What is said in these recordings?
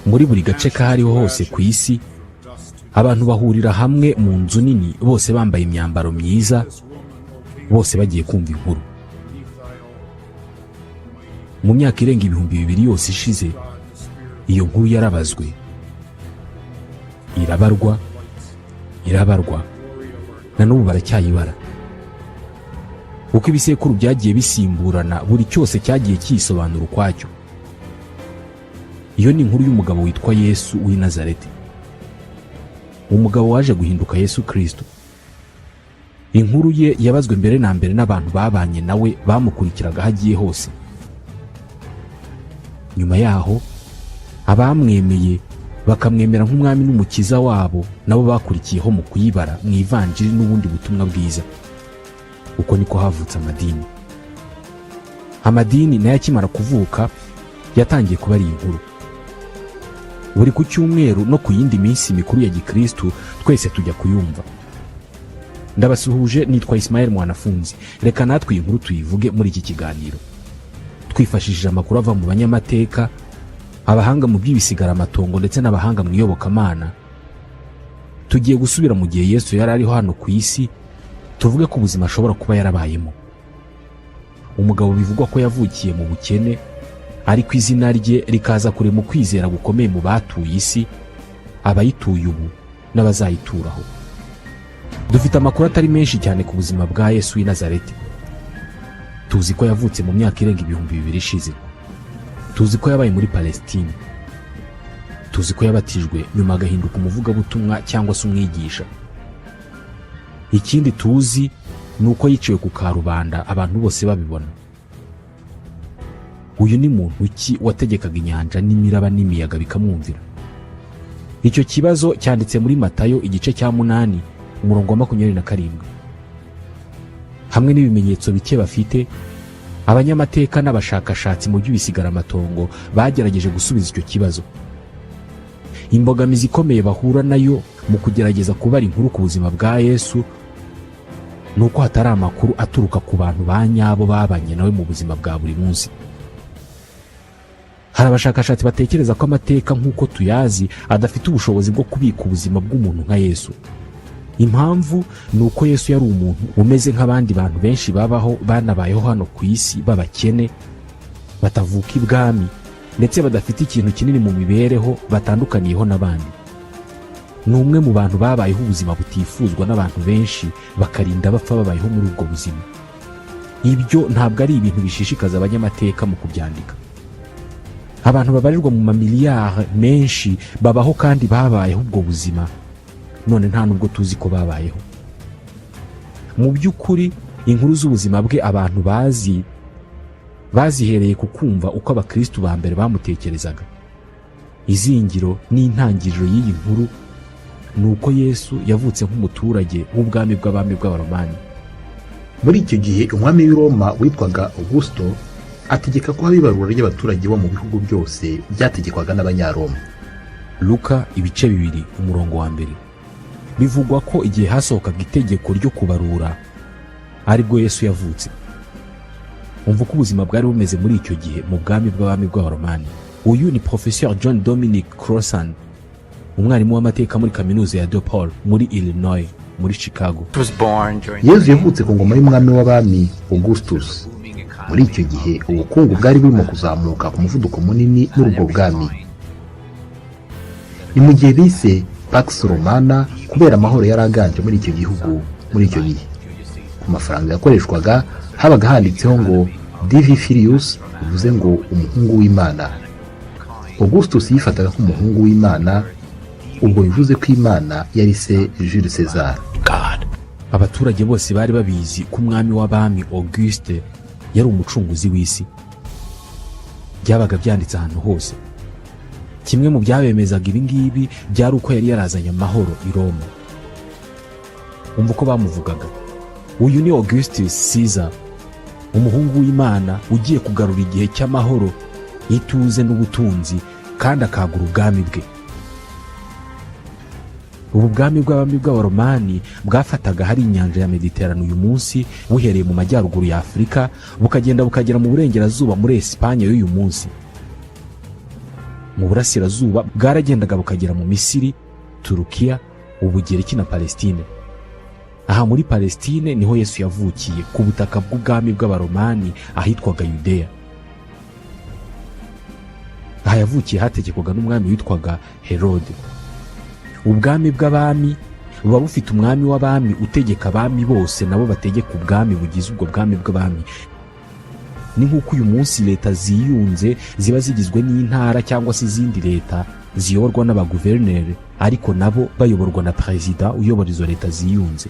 Muri buri gace kahariho hose ku isi, abantu bahurira hamwe mu nzu nini, bose bambaye imyambaro myiza, bose bagiye kumva inkuru. Mu myaka irenga 2000 yose ishize, iyo nkuru yarabazwe, irabarwa, irabarwa, na n'ubu baracyayibara. Uko ibisekuru byagiye bisimburana, buri cyose cyagiye cyisobanura ukwacyo. Iyo ni inkuru y'umugabo witwa Yesu w'i Nazareti, umugabo waje guhinduka Yesu Kirisito. Inkuru ye yabazwe mbere na mbere n'abantu babanye nawe, bamukurikiraga aho agiye hose. Nyuma yaho, abamwemeye bakamwemera nk'umwami n'umukiza wabo nabo bakurikiyeho mu kuyibara mu Ivanjiri n'ubundi butumwa bwiza. Uko niko havutse amadini. Amadini nayo akimara kuvuka yatangiye kuba ari inkuru. Buri ku cyumweru no ku yindi minsi mikuru ya gikristu, twese tujya kuyumva. Ndabasuhuje, nitwa Ismael Mwanafunzi. Reka natwe iyi nkuru tuyivuge muri iki kiganiro, twifashishije amakuru ava mu banyamateka, abahanga mu by'ibisigaramatongo ndetse n'abahanga mu iyobokamana. Tugiye gusubira mu gihe Yesu yari ariho hano ku isi, tuvuge ko ubuzima ashobora kuba yarabayemo. Umugabo bivugwa ko yavukiye mu bukene, ariko izina rye rikaza kure mu kwizera gukomeye mu batuye isi, abayituye ubu n'abazayituraho. Dufite amakuru atari menshi cyane ku buzima bwa Yesu w'i Nazareti. Tuzi ko yavutse mu myaka irenga 2000 ishize. Tuzi ko yabaye muri Palestine. Tuzi ko yabatijwe, nyuma agahinduka umuvugabutumwa cyangwa se umwigisha. Ikindi tuzi ni uko yiciwe ku karubanda, abantu bose babibona. Uyu ni muntu ki wategekaga inyanja n'imiraba n'imiyaga bikamwumvira? Icyo kibazo cyanditse muri Matayo igice cya 8, umurongo wa 27. Hamwe n'ibimenyetso bike bafite, abanyamateka n'abashakashatsi mu by'ibisigaramatongo bagerageje gusubiza icyo kibazo. Imbogamizi ikomeye bahura nayo mu kugerageza kubara inkuru ku buzima bwa Yesu ni uko hatari amakuru aturuka ku bantu ba nyabo babanye nawe mu buzima bwa buri munsi. Hari abashakashatsi batekereza ko amateka nk'uko tuyazi adafite ubushobozi bwo kubika ubuzima bw'umuntu nka Yesu. Impamvu ni uko Yesu yari umuntu umeze nk'abandi bantu benshi babaho, banabayeho hano ku isi, b'abakene, batavuka ibwami, ndetse badafite ikintu kinini mu mibereho batandukaniyeho n'abandi. Ni umwe mu bantu babayeho ubuzima butifuzwa n'abantu benshi, bakarinda bapfa babayeho muri ubwo buzima. Ibyo ntabwo ari ibintu bishishikaza abanyamateka mu kubyandika. Abantu babarirwa mu mamiliyari menshi babaho kandi babayeho ubwo buzima, none nta nubwo tuzi ko babayeho. Mu by'ukuri, inkuru z'ubuzima bwe abantu bazi bazihereye ku kumva uko abakristu ba mbere bamutekerezaga. Izingiro n'intangiriro y'iyi nkuru ni uko Yesu yavutse nk'umuturage w'ubwami bw'abami bw'Abaromani. Muri icyo gihe, umwami w'i Roma witwaga Augusto ategeka ko haba ibarura ry'abaturage bo mu bihugu byose byategekwaga n'Abanyaroma. Luka ibice 2, umurongo wa 1. Bivugwa ko igihe hasohokaga itegeko ryo kubarura aribwo Yesu yavutse. Umva uko ubuzima bwari bumeze muri icyo gihe mu bwami bw'abami bw'Abaromani. Uyu ni Professeur John Dominic Crossan, umwarimu w'amateka muri Kaminuza ya DePaul muri Illinois, muri Chicago. Yezu yavutse ku ngoma y'umwami w'abami Augustus. Muri icyo gihe, ubukungu bwari burimo kuzamuka ku muvuduko munini muri ubwo bwami. Ni mu gihe bise Pax Romana, kubera amahoro yari aganje muri icyo gihugu muri icyo gihe. Ku mafaranga yakoreshwaga habaga handitseho ngo "Divi Filius", bivuze ngo umuhungu w'Imana. Augustus yifataga nk'umuhungu w'Imana, ubwo bivuze ko Imana yari se Jules César. Abaturage bose bari babizi ko umwami w'abami Auguste yari umucunguzi w'isi. Byabaga byanditse ahantu hose. Kimwe mu byabemezaga ibi ngibi byari uko yari yarazanye amahoro i Roma. Umva uko bamuvugaga: "Uyu ni Augustus Caesar, umuhungu w'Imana, ugiye kugarura igihe cy'amahoro, ituze n'ubutunzi, kandi akagura ubwami bwe." Ubu bwami bw'abami bw'Abaromani bwafataga hari inyanja ya Mediterane uyu munsi, buhereye mu majyaruguru ya Afurika, bukagenda bukagera mu burengerazuba muri Esipanye y'uyu munsi. Mu burasirazuba bwaragendaga bukagera mu Misiri, Turukiya, Ubugereki na Palestine. Aha muri Palestine niho Yesu yavukiye, ku butaka bw'ubwami bw'Abaromani ahitwaga Yudeya. Aha yavukiye hategekwaga n'umwami witwaga Herode. Ubwami bw'abami buba bufite umwami w'abami utegeka abami bose, nabo bategeka ubwami bugize ubwo bwami bw'abami. Ni nk'uko uyu munsi leta ziyunze ziba zigizwe n'intara cyangwa se izindi leta ziyoborwa n'abaguverineri, ariko nabo bayoborwa na perezida uyobora izo leta ziyunze.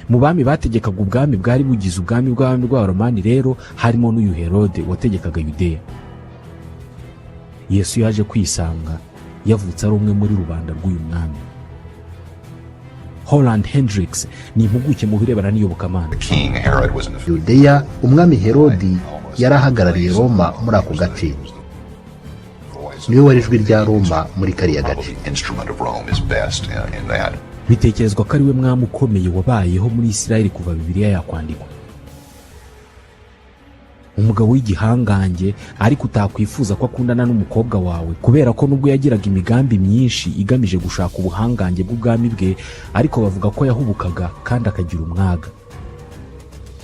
Mu bami bategekaga ubwami bwari bugize ubwami bw'abami bw'Abaromani rero harimo n'uyu Herode wategekaga Yudeya. Yesu yaje kwisanga yavutse ari umwe muri rubanda rw'uyu mwami. Holland Hendricks ni impuguke mu birebana n'iyobokamana. King Herod was in the Yudeya, umwami Herodi yari ahagarariye Roma muri ako gace. Niwe wari ijwi rya Roma muri kariya gace. Probably instrument of Rome is best in that. Bitekerezwa ko ari we mwami ukomeye wabayeho muri Isirayeli kuva Bibiliya yakwandikwa. Umugabo w'igihangange, ariko utakwifuza ko akundana n'umukobwa wawe, kubera ko nubwo yagiraga imigambi myinshi igamije gushaka ubuhangange bw'ubwami bwe, ariko bavuga ko yahubukaga kandi akagira umwaga.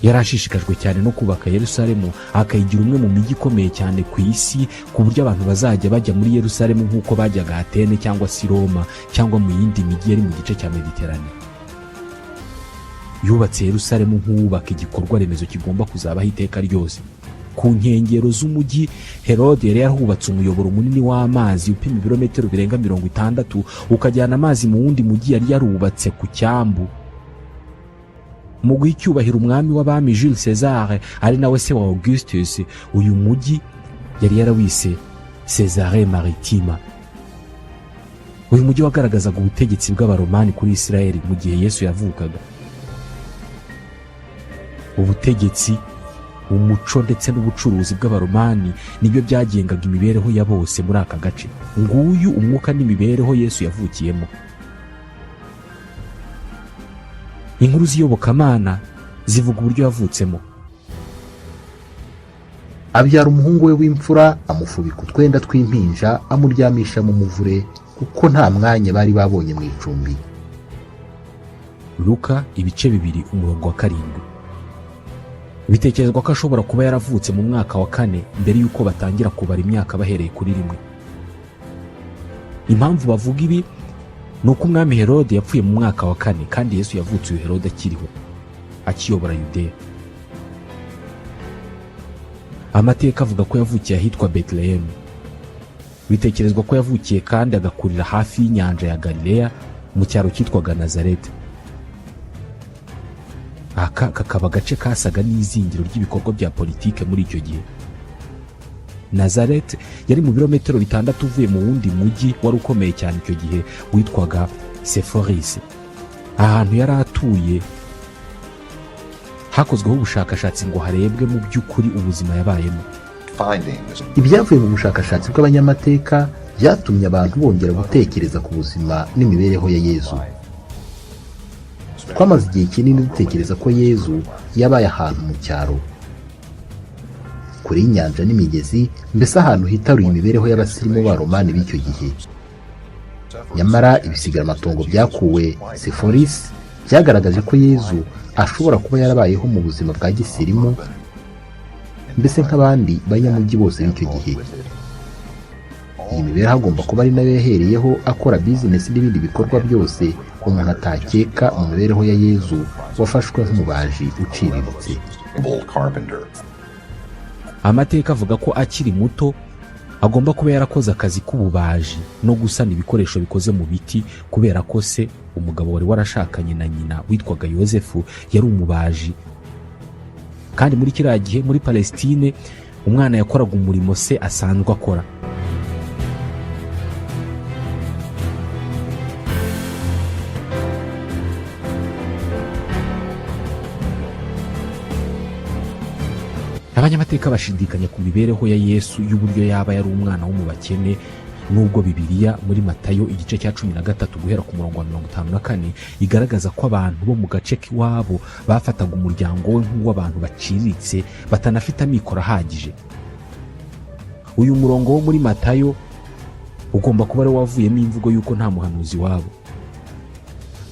Yari ashishikajwe cyane no kubaka Yerusalemu, akayigira umwe mu mijyi ikomeye cyane ku isi, ku buryo abantu bazajya bajya muri Yerusalemu nk'uko bajyaga Atene cyangwa se Roma cyangwa mu yindi mijyi yari mu gice cya Mediterane. Yubatse Yerusalemu nk'uwubaka igikorwa remezo kigomba kuzabaho iteka ryose. Ku nkengero z'umujyi, Herode yari yarahubatse umuyoboro munini w'amazi upima ibirometero birenga 60, ukajyana amazi mu wundi mujyi yari yarubatse ku cyambu. Mu guha icyubahiro umwami w'abami Jules César, ari nawe se wa Augustus, uyu mujyi yari yarawise Cesare Maritima. Uyu mujyi wagaragazaga ubutegetsi bw'Abaromani kuri Isirayeli mu gihe Yesu yavukaga. Ubutegetsi, umuco ndetse n'ubucuruzi bw'Abaromani nibyo byagengaga imibereho ya bose muri aka gace. Nguyu umwuka n'imibereho Yesu yavukiyemo. Inkuru z'iyobokamana zivuga uburyo yavutsemo. Abyara umuhungu we w'imfura, amufubika utwenda tw'impinja, amuryamisha mu muvure, kuko nta mwanya bari babonye mu icumbi. Luka ibice 2 umurongo wa 7. Bitekerezwa ko ashobora kuba yaravutse mu mwaka wa 4 mbere y'uko batangira kubara imyaka bahereye kuri 1. Impamvu bavuga ibi ni uko umwami Herode yapfuye mu mwaka wa 4, kandi Yesu yavutse uyu Herode akiriho, akiyobora Yudeya. Amateka avuga ko yavukiye ahitwa Betelehemu. Bitekerezwa ko yavukiye kandi agakurira hafi y'inyanja ya Galileya mu cyaro cyitwaga Nazareti. Aka kakaba agace kasaga n'izingiro ry'ibikorwa bya politike muri icyo gihe. Nazareth yari mu birometero 6 uvuye mu wundi mujyi wari ukomeye cyane icyo gihe witwaga Sepphoris. Ahantu yari atuye hakozweho ubushakashatsi ngo harebwe mu by'ukuri ubuzima yabayemo. Findings Ibyavuye mu bushakashatsi bw'abanyamateka byatumye abantu bongera gutekereza ku buzima n'imibereho ya Yezu. Twamaze igihe kinini dutekereza ko Yezu yabaye ahantu mu cyaro, kure y'inyanja n'imigezi, mbese ahantu hitaruye imibereho y'abasirimu b'Abaromani b'icyo gihe. Nyamara ibisigaramatongo byakuwe Sepphoris byagaragaje ko Yezu ashobora kuba yarabayeho mu buzima bwa gisirimu, mbese nk'abandi banyamujyi bose b'icyo gihe. Iyi mibereho agomba kuba ari nayo yahereyeho akora bizinesi n'ibindi bikorwa byose umuntu atakeka mu mibereho ya Yezu wafashwe nk'umubaji uciriritse. Bold carpenter. Amateka avuga ko akiri muto agomba kuba yarakoze akazi k'ububaji no gusana ibikoresho bikoze mu biti, kubera ko se, umugabo wari warashakanye na nyina witwaga Yosefu, yari umubaji. Kandi muri kiriya gihe muri Palestine, umwana yakoraga umurimo se asanzwe akora. Abanyamateka bashidikanya ku mibereho ya Yesu y'uburyo yaba yari umwana wo mu bakene, nubwo Bibiliya muri Matayo igice cya 13 guhera ku murongo wa 54 igaragaza ko abantu bo mu gace k'iwabo bafataga umuryango we nk'uw'abantu baciriritse, batanafite amikoro ahagije. Uyu murongo wo muri Matayo ugomba kuba ari wo wavuyemo imvugo y'uko nta muhanuzi wabo.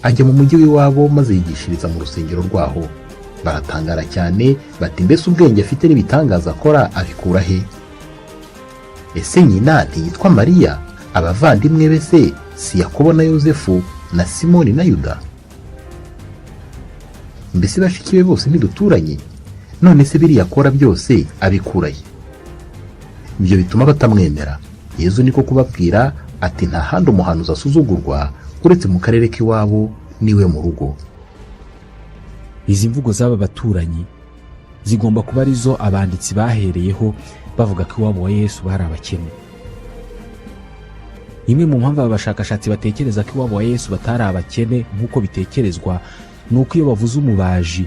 Ajya mu mujyi w'iwabo maze yigishiriza mu rusengero rwaho. Baratangara cyane bati: "Mbese ubwenge afite n'ibitangaza akora abikura he? Ese nyina ntiyitwa Mariya? Abavandimwe be se si Yakobo na Yosefu na Simoni na Yuda? Mbese bashiki be bose ntiduturanye? None se biriya akora byose abikura he?" Ibyo bituma batamwemera. Yezu niko kubabwira ati: "Nta handi umuhanuzi asuzugurwa uretse mu karere k'iwabo n'iwe mu rugo." Izi mvugo z'aba baturanyi zigomba kuba arizo abanditsi bahereyeho bavuga ko iwabo wa Yesu bari abakene. Imwe mu mpamvu aba bashakashatsi batekereza ko iwabo wa Yesu batari abakene nk'uko bitekerezwa, ni uko iyo bavuze umubaji,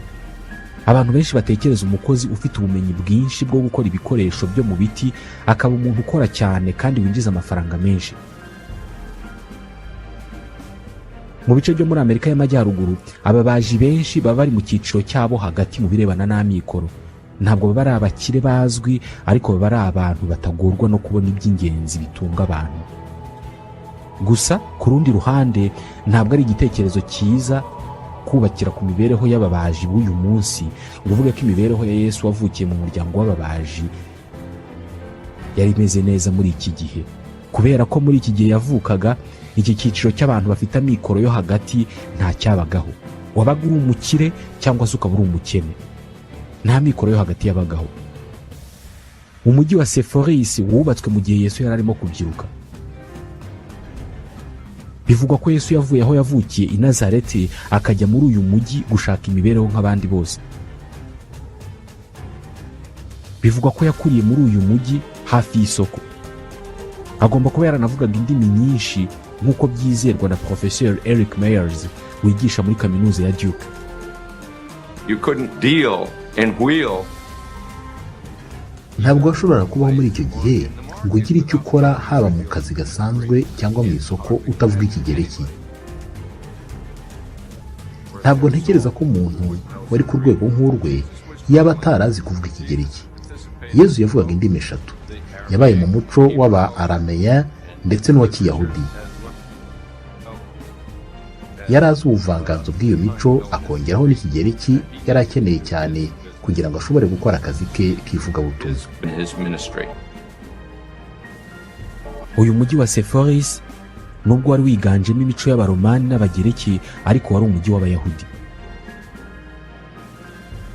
abantu benshi batekereza umukozi ufite ubumenyi bwinshi bwo gukora ibikoresho byo mu biti, akaba umuntu ukora cyane kandi winjiza amafaranga menshi. Mu bice byo muri Amerika y'Amajyaruguru, ababaji benshi baba bari mu cyiciro cyabo hagati mu birebana n'amikoro. Ntabwo baba ari abakire bazwi, ariko baba ari abantu batagorwa no kubona iby'ingenzi bitunga abantu. Gusa ku rundi ruhande, ntabwo ari igitekerezo cyiza kubakira ku mibereho y'ababaji b'uyu munsi ngo uvuge ko imibereho ya Yesu wavukiye mu muryango w'ababaji yari imeze neza muri iki gihe, kubera ko muri iki gihe yavukaga, iki cyiciro cy'abantu bafite amikoro yo hagati nta cyabagaho. Wabaga uri umukire cyangwa se ukaba uri umukene, nta mikoro yo hagati yabagaho. Umujyi wa Seforisi wubatswe mu gihe Yesu yari arimo kubyiruka. Bivugwa ko Yesu yavuye aho yavukiye i Nazareti akajya muri uyu mujyi gushaka imibereho nk'abandi bose. Bivugwa ko yakuriye muri uyu mujyi hafi y'isoko. Agomba kuba yaranavugaga indimi nyinshi, nk'uko byizerwa na Professeur Eric Meyers wigisha muri Kaminuza ya Duke. You couldn't deal in wheel. Ntabwo washoboraga kubaho muri icyo gihe ngo ugire icyo ukora, haba mu kazi gasanzwe cyangwa mu isoko, utavuga Ikigereki. Ntabwo ntekereza ko umuntu wari ku rwego nk'urwe yaba atarazi kuvuga Ikigereki. Yezu yavugaga indimi eshatu. Yabaye mu muco w'aba Arameya ndetse n'uwa Kiyahudi. Yari azi ubuvanganzo bw'iyo mico, akongeraho n'Ikigereki yari akeneye cyane kugira ngo ashobore gukora akazi ke k'ivugabutumwa. In his ministry. Uyu mujyi wa Seforis, nubwo wari wiganjemo imico y'Abaromani n'Abagereki, ariko wari umujyi w'Abayahudi.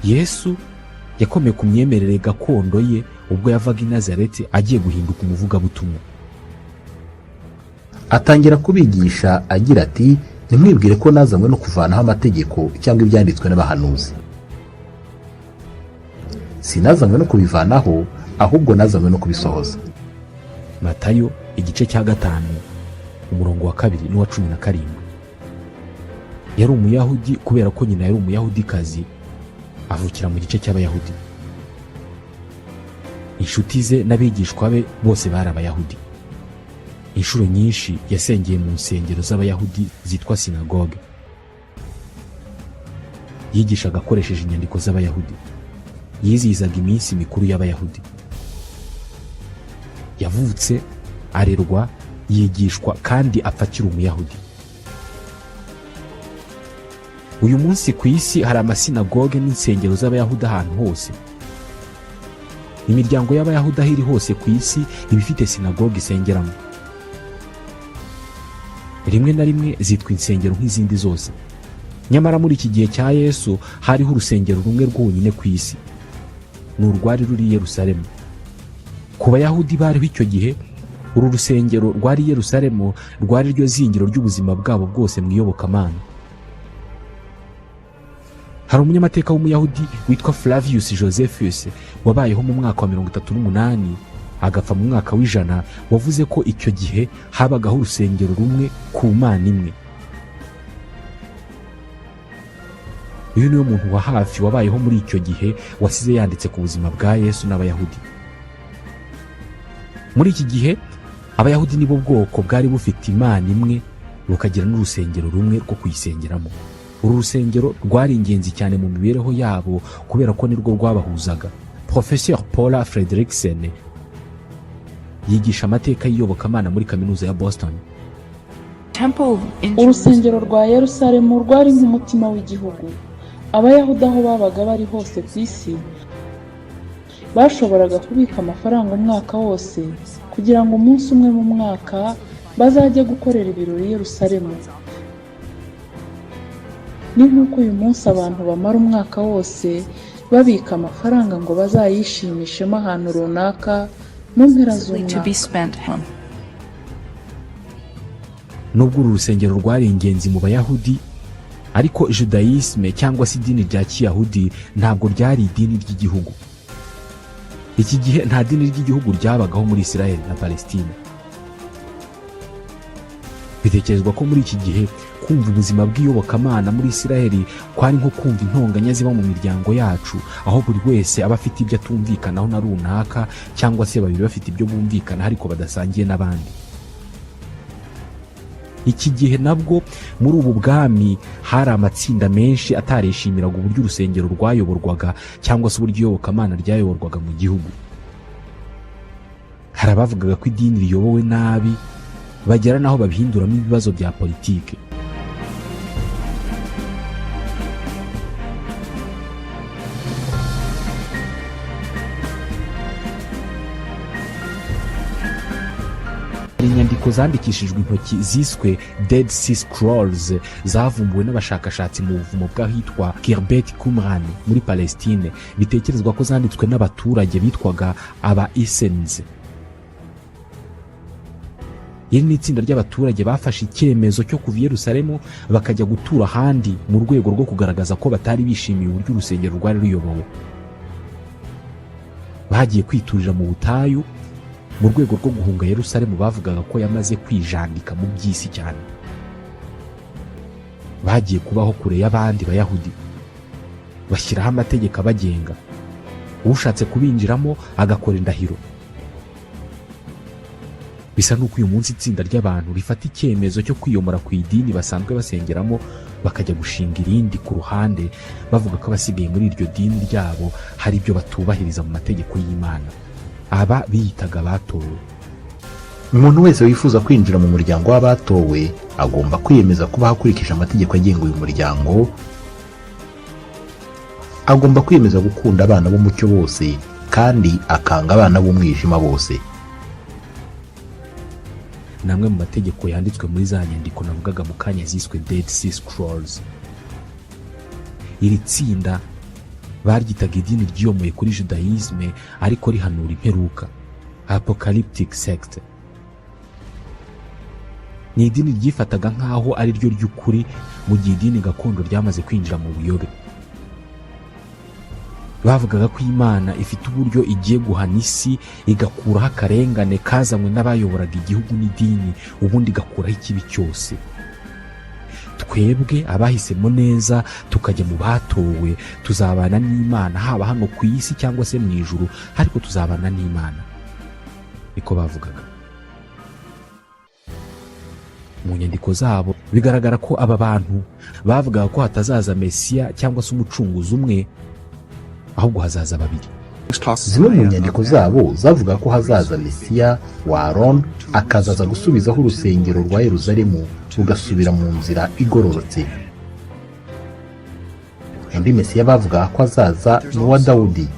Yesu yakomeye ku myemerere gakondo ye ubwo yavaga i Nazareti agiye guhinduka umuvugabutumwa. Atangira kubigisha agira ati: "Ntimwibwire ko nazanywe no kuvanaho amategeko cyangwa ibyanditswe n'abahanuzi. Sinazanywe no kubivanaho, ahubwo nazanywe no kubisohoza." Matayo igice cya 5, umurongo wa 2 n'uwa 17. Yari Umuyahudi kubera ko nyina yari Umuyahudikazi, avukira mu gice cy'Abayahudi. Inshuti ze n'abigishwa be bose bari Abayahudi. Inshuro nyinshi yasengeye mu nsengero z'Abayahudi zitwa sinagoge. Yigishaga akoresheje inyandiko z'Abayahudi. Yizihizaga iminsi mikuru y'Abayahudi. Yavutse, arerwa, yigishwa kandi apfa akiri Umuyahudi. Uyu munsi ku isi hari amasinagoge n'insengero z'Abayahudi ahantu hose. Imiryango y'Abayahudi aho iri hose ku isi iba ifite sinagoge isengeramo. Rimwe na rimwe zitwa insengero nk'izindi zose. Nyamara muri iki gihe cya Yesu hariho urusengero rumwe rwonyine ku isi, ni urwari ruri i Yerusalemu. Ku Bayahudi bariho icyo gihe, uru rusengero rwari i Yerusalemu rwari ryo zingiro ry'ubuzima bwabo bwose mu iyobokamana. Hari umunyamateka w'Umuyahudi witwa Flavius Josephus, wabayeho mu mwaka wa 38 agapfa mu mwaka wa 100, wavuze ko icyo gihe habagaho urusengero rumwe ku Mana imwe. Uyu niwe muntu wa hafi wabayeho muri icyo gihe wasize yanditse ku buzima bwa Yesu n'Abayahudi. Muri iki gihe, Abayahudi nibo bwoko bwari bufite Imana imwe, bukagira n'urusengero rumwe rwo kuyisengeramo. Uru rusengero rwari ingenzi cyane mu mibereho yabo kubera ko nirwo rwabahuzaga. Professeur Paula Fredriksen Yigisha amateka y'iyobokamana muri Kaminuza ya Boston. Urusengero rwa Yerusalemu rwari nk'umutima w'igihugu. Abayahudi aho babaga bari hose ku isi bashoboraga kubika amafaranga umwaka wose kugira ngo umunsi umwe mu mwaka bazajye gukorera ibirori i Yerusalemu. Ni nk'uko uyu munsi abantu bamara umwaka wose babika amafaranga ngo bazayishimishemo ahantu runaka mu mpera z'umwaka. Nubwo uru rusengero rwari ingenzi mu Bayahudi, ariko Judaïsme cyangwa se idini rya Kiyahudi ntabwo ryari idini ry'igihugu. Iki gihe nta dini ry'igihugu ryabagaho muri Israel na Palestine. Bitekerezwa ko muri iki gihe kumva ubuzima bw'iyobokamana muri Israel kwari nko kumva intonganya ziba mu miryango yacu, aho buri wese aba afite ibyo atumvikanaho na runaka, cyangwa se babiri bafite ibyo bumvikana ariko badasangiye n'abandi. Iki gihe nabwo muri ubu bwami hari amatsinda menshi atarishimiraga uburyo urusengero rwayoborwaga cyangwa se uburyo iyobokamana ryayoborwaga mu gihugu. Hari abavugaga ko idini riyobowe nabi, bagera n'aho babihinduramo ibibazo bya politike. Hari inyandiko zandikishijwe intoki ziswe Dead Sea Scrolls, zavumbuwe n'abashakashatsi mu buvumo bw'ahitwa Khirbet Qumran muri Palestine, bitekerezwa ko zanditswe n'abaturage bitwaga aba Essenes. Iri ni itsinda ry'abaturage bafashe icyemezo cyo kuva i Yerusalemu bakajya gutura ahandi, mu rwego rwo kugaragaza ko batari bishimiye uburyo urusengero rwari ruyobowe. Bagiye kwiturira mu butayu mu rwego rwo guhunga Yerusalemu bavugaga ko yamaze kwijandika mu by'isi cyane. Bagiye kubaho kure y'abandi Bayahudi, bashyiraho amategeko abagenga, ushatse kubinjiramo agakora indahiro. Bisa n'uko uyu munsi itsinda ry'abantu rifata icyemezo cyo kwiyomora ku idini basanzwe basengeramo, bakajya gushinga irindi ku ruhande, bavuga ko abasigaye muri iryo dini ryabo hari ibyo batubahiriza mu mategeko y'Imana. Aba biyitaga abatowe. Umuntu wese wifuza kwinjira mu muryango w'abatowe agomba kwiyemeza kubaho akurikije amategeko agenga uyu muryango. Agomba kwiyemeza gukunda abana b'umucyo bose kandi akanga abana b'umwijima bose. Ni amwe mu mategeko yanditswe muri za nyandiko navugaga mu kanya ziswe Dead Sea Scrolls. Iri tsinda baryitaga idini ryiyomoye kuri Judaïsme ariko rihanura imperuka, apocalyptic sect. Ni idini ryifataga nk'aho ari ryo ry'ukuri, mu gihe idini gakondo ryamaze kwinjira mu buyobe. Bavugaga ko Imana ifite uburyo igiye guhana isi, igakuraho akarengane kazanywe n'abayoboraga igihugu n'idini, ubundi igakuraho ikibi cyose. Twebwe abahisemo neza tukajya mu batowe tuzabana n'Imana, haba hano ku isi cyangwa se mu ijuru, ariko tuzabana n'Imana, niko bavugaga mu nyandiko zabo. Bigaragara ko aba bantu bavugaga ko hatazaza Mesiya cyangwa se umucunguzi umwe, ahubwo hazaza babiri. Zimwe mu nyandiko zabo zavuga ko hazaza Mesiya wa Aron, akazaza gusubizaho urusengero rwa Yeruzalemu rugasubira mu nzira igororotse. Undi Mesiya bavuga ko azaza ni uwa Dawudi.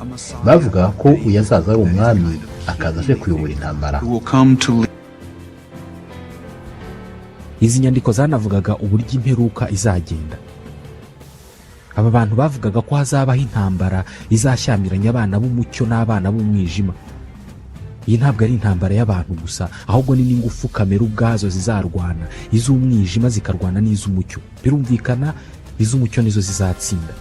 Bavuga ko uyu azaza ari umwami, akaza aje kuyobora intambara. Izi nyandiko zanavugaga uburyo imperuka izagenda. Aba bantu bavugaga ko hazabaho intambara izashyamiranya abana b'umucyo n'abana b'umwijima. Iyi ntabwo ari intambara y'abantu gusa, ahubwo ni n'ingufu kamere ubwazo zizarwana, iz'umwijima zikarwana n'iz'umucyo. Birumvikana, iz'umucyo nizo zizatsinda.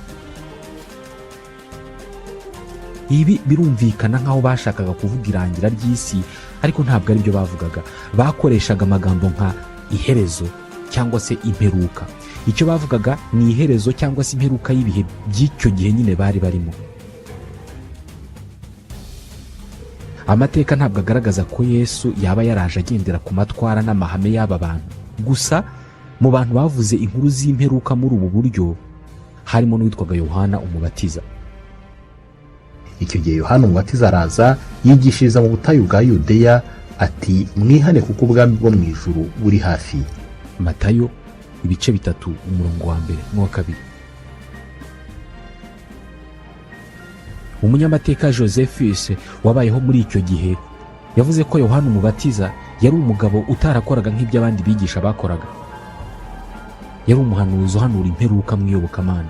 Ibi birumvikana nk'aho bashakaga kuvuga irangira ry'isi, ariko ntabwo aribyo bavugaga. Bakoreshaga amagambo nka iherezo cyangwa se imperuka. Icyo bavugaga ni iherezo cyangwa se imperuka y'ibihe by'icyo gihe nyine bari barimo. Amateka ntabwo agaragaza ko Yesu yaba yaraje agendera ku matwara n'amahame y'aba bantu. Gusa mu bantu bavuze inkuru z'imperuka muri ubu buryo harimo n'uwitwaga Yohana Umubatiza. Icyo gihe Yohana Umubatiza araza, yigishiriza mu butayu bwa Yudeya. Ati: "Mwihane kuko ubwami bwo mu ijuru buri hafi." Matayo ibice 3, umurongo wa mbere n'uwa kabiri. Umunyamateka Josephus wabayeho muri icyo gihe yavuze ko Yohana Umubatiza yari umugabo utarakoraga nk'ibyo abandi bigisha bakoraga. Yari umuhanuzi uhanura imperuka mu iyobokamana.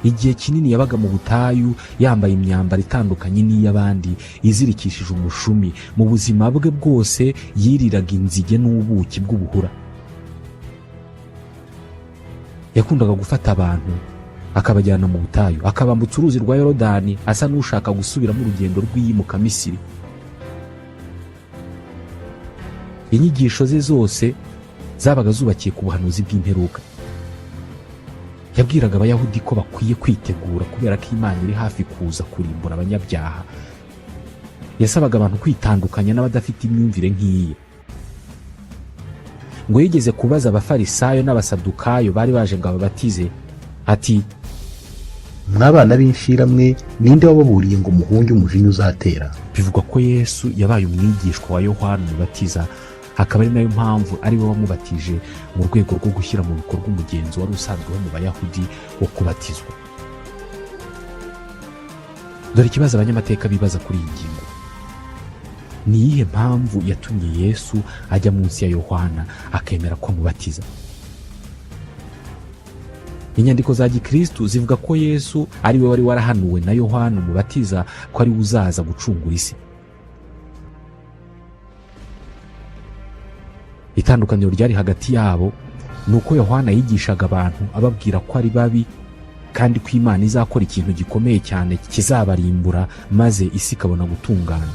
Igihe kinini yabaga mu butayu, yambaye imyambaro itandukanye n'iy'abandi, izirikishije umushumi. Mu buzima bwe bwose yiriraga inzige n'ubuki bw'ubuhura. Yakundaga gufata abantu akabajyana mu butayu, akabambutsa uruzi rwa Yorodani, asa n'ushaka gusubiramo urugendo rw'iyimukamisiri. Inyigisho ze zose zabaga zubakiye ku buhanuzi bw'imperuka. Yabwiraga Abayahudi ko bakwiye kwitegura kubera ko Imana iri hafi kuza kurimbura abanyabyaha. Yasabaga abantu kwitandukanya n'abadafite imyumvire nk'iye. Ngo yigeze kubaza Abafarisayo n'Abasadukayo bari baje ngo ababatize ati: "Mwabana b'inshiramwe, ninde wababuriye ngo muhunge umujinya uzatera?" Bivugwa ko Yesu yabaye umwigishwa wa Yohana Umubatiza, akaba ari nayo mpamvu ari we wamubatije mu rwego rwo gushyira mu bikorwa umugenzo wari usanzweho mu Bayahudi wo kubatizwa. Dore ikibazo abanyamateka bibaza kuri iyi ngingo: ni iyihe mpamvu yatumye Yesu ajya munsi ya Yohana akemera ko amubatiza? Inyandiko za gikristu zivuga ko Yesu ari we wari warahanuwe na Yohana Umubatiza ko ari we uzaza gucungura isi. Itandukaniro ryari hagati yabo ni uko Yohana yigishaga abantu ababwira ko ari babi, kandi ko Imana izakora ikintu gikomeye cyane kizabarimbura, maze isi ikabona gutungana,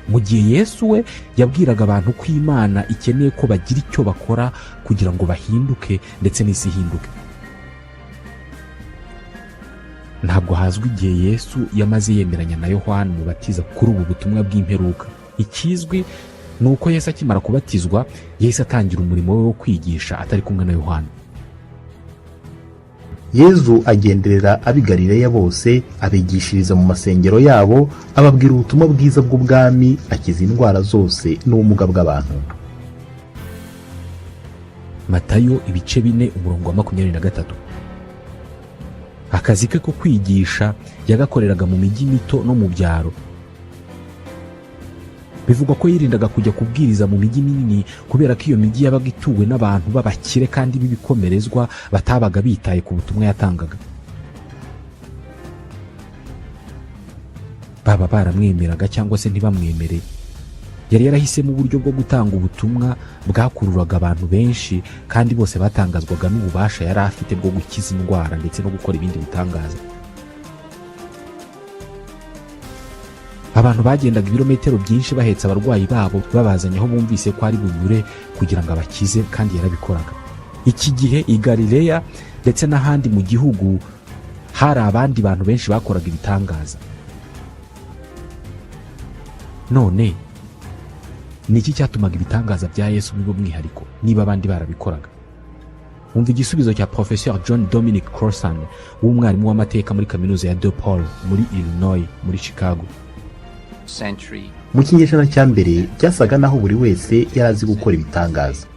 mu gihe Yesu we yabwiraga abantu ko Imana ikeneye ko bagira icyo bakora kugira ngo bahinduke ndetse n'isi ihinduke. Ntabwo hazwi igihe Yesu yamaze yemeranya na Yohana Umubatiza kuri ubu butumwa bw'imperuka. Ikizwi ni uko Yesu akimara kubatizwa yahise atangira umurimo we wo kwigisha atari kumwe na Yohana. Yezu agenderera ab'i Galileya bose, abigishiriza mu masengero yabo, ababwira ubutumwa bwiza bw'ubwami, akiza indwara zose n'ubumuga bw'abantu. Matayo ibice 4, umurongo wa 23. Akazi ke ko kwigisha yagakoreraga mu mijyi mito no mu byaro. Bivugwa ko yirindaga kujya kubwiriza mu mijyi minini kubera ko iyo mijyi yabaga ituwe n'abantu b'abakire kandi b'ibikomerezwa batabaga bitaye ku butumwa yatangaga. Baba baramwemeraga cyangwa se ntibamwemere, yari yarahisemo uburyo bwo gutanga ubutumwa bwakururaga abantu benshi, kandi bose batangazwaga n'ububasha yari afite bwo gukiza indwara ndetse no gukora ibindi bitangaza. Abantu bagendaga ibirometero byinshi bahetse abarwayi babo, babazanye aho bumvise ko ari bunyure kugira ngo abakize, kandi yarabikoraga. Iki gihe i Galileya ndetse n'ahandi mu gihugu hari abandi bantu benshi bakoraga ibitangaza. None ni iki cyatumaga ibitangaza bya Yesu biba umwihariko niba abandi barabikoraga? Umva igisubizo cya Professeur John Dominic Crossan, w'umwarimu w'amateka muri kaminuza ya DePaul muri Illinois muri Chicago. Mu kinyejana cya mbere byasaga naho buri wese yari azi gukora ibitangaza.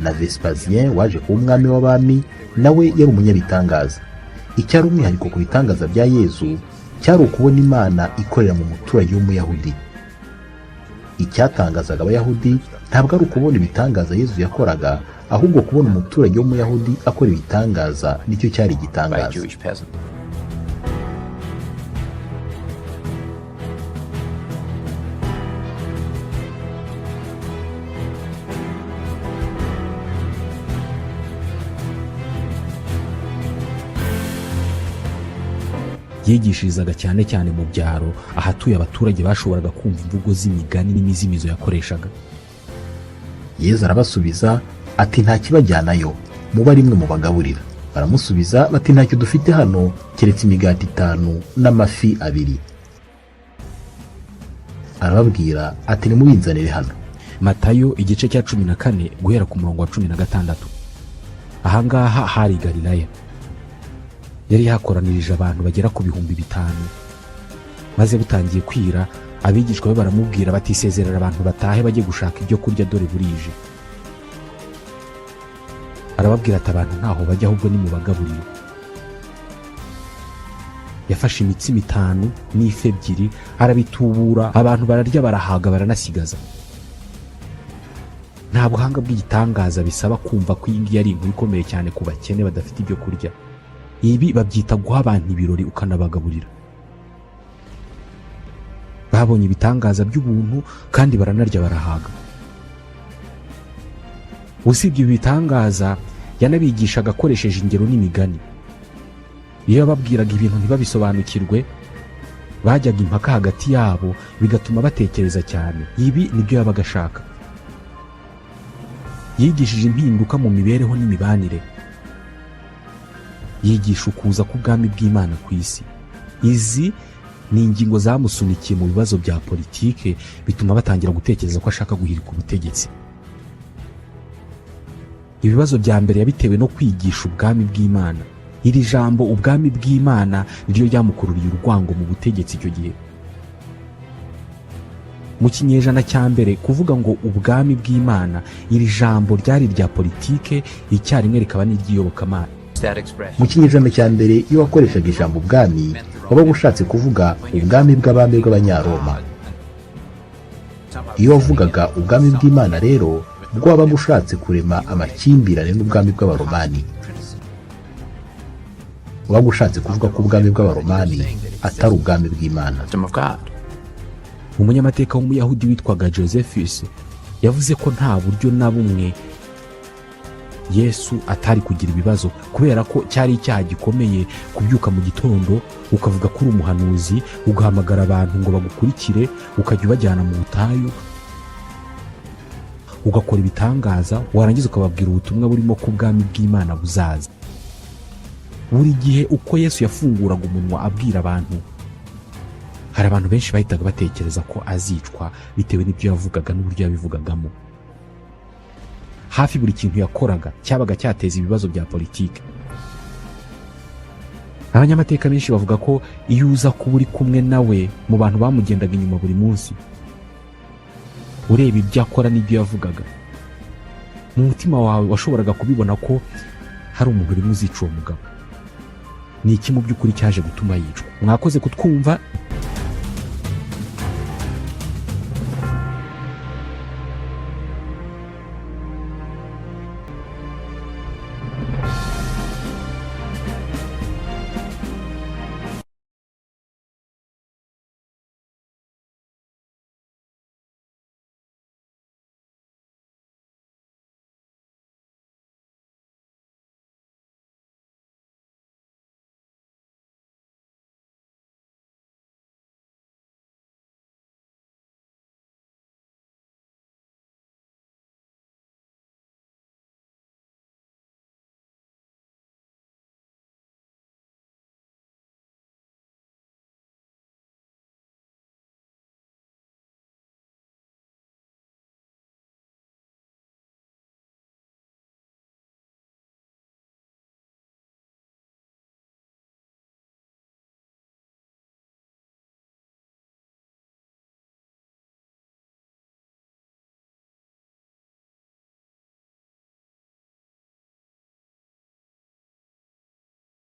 Na Vespasien waje kuba umwami w'abami nawe yari umunyabitangaza. Icyari umwihariko ku bitangaza bya Yezu cyari ukubona Imana ikorera mu muturage w'Umuyahudi. Icyatangazaga Abayahudi ntabwo ari ukubona ibitangaza Yezu yakoraga, ahubwo kubona umuturage w'Umuyahudi akora ibitangaza nicyo cyari igitangaza. Yigishirizaga cyane cyane mu byaro, ahatuye abaturage bashoboraga kumva imvugo z'imigani n'imizimizo yakoreshaga. Yezu arabasubiza ati: "Nta kibajyanayo, muba rimwe mubagaburira." Baramusubiza bati: "Ntacyo dufite hano keretse imigati 5 n'amafi 2." Arababwira ati: "Nimubinzanire hano." Matayo igice cya 14 guhera ku murongo wa 16. Ahangaha hari Galilaya. Yari yakoranirije abantu bagera ku 5000. Maze butangiye kwira, abigishwa be baramubwira bati: "Sezerera abantu batahe, bajye gushaka ibyo kurya, dore burije." Arababwira ati: "Abantu ntaho bajya, ahubwo nimubagaburire." Yafashe imitsima itanu n'ifi ebyiri, arabitubura, abantu bararya barahaga, baranasigaza. Nta buhanga bw'igitangaza bisaba kumva ko iyi ngiyi ari inkuru ikomeye cyane ku bakene badafite ibyo kurya. Ibi babyita guha abantu ibirori ukanabagaburira. Babonye ibitangaza by'ubuntu kandi baranarya barahaga. Usibye ibi bitangaza, yanabigishaga akoresheje ingero n'imigani. Iyo yababwiraga ibintu ntibabisobanukirwe, bajyaga impaka hagati yabo, bigatuma batekereza cyane. Ibi nibyo yabaga ashaka. Yigishije impinduka mu mibereho n'imibanire, yigisha ukuza k'ubwami bw'Imana ku isi. Izi ni ingingo zamusunikiye mu bibazo bya politike, bituma batangira gutekereza ko ashaka guhirika ubutegetsi. Ibibazo bya mbere yabitewe no kwigisha ubwami bw'Imana. Iri jambo ubwami bw'Imana niryo ryamukururiye urwango mu butegetsi icyo gihe mu kinyejana cya mbere. Kuvuga ngo ubwami bw'Imana, iri jambo ryari irya politike icyarimwe rikaba n'iry'iyobokamana. Mu kinyejana cya mbere, iyo wakoreshaga ijambo ubwami, wabaga ushatse kuvuga ubwami bw'abami bw'Abanyaroma. Iyo wavugaga ubwami bw'Imana rero, bwo wabaga ushatse kurema amakimbirane n'ubwami bw'Abaromani. Wabaga ushatse kuvuga ko ubwami bw'Abaromani atari ubwami bw'Imana. Umunyamateka w'Umuyahudi witwaga Josephus yavuze ko nta buryo na bumwe Yesu atari kugira ibibazo, kubera ko cyari icyaha gikomeye kubyuka mu gitondo ukavuga ko uri umuhanuzi, ugahamagara abantu ngo bagukurikire, ukajya ubajyana mu butayu, ugakora ibitangaza, warangiza ukababwira ubutumwa burimo ko ubwami bw'Imana buzaza. Buri gihe uko Yesu yafunguraga umunwa abwira abantu, hari abantu benshi bahitaga batekereza ko azicwa bitewe n'ibyo yavugaga n'uburyo yabivugagamo. Hafi buri kintu yakoraga cyabaga cyateza ibibazo bya politiki. Abanyamateka benshi bavuga ko iyo uza kuba uri kumwe nawe mu bantu bamugendaga inyuma buri munsi, ureba ibyo akora n'ibyo yavugaga, mu mutima wawe washoboraga kubibona ko hari umuntu urimo uzica uwo mugabo. Ni iki mu by'ukuri cyaje gutuma yicwa? Mwakoze kutwumva.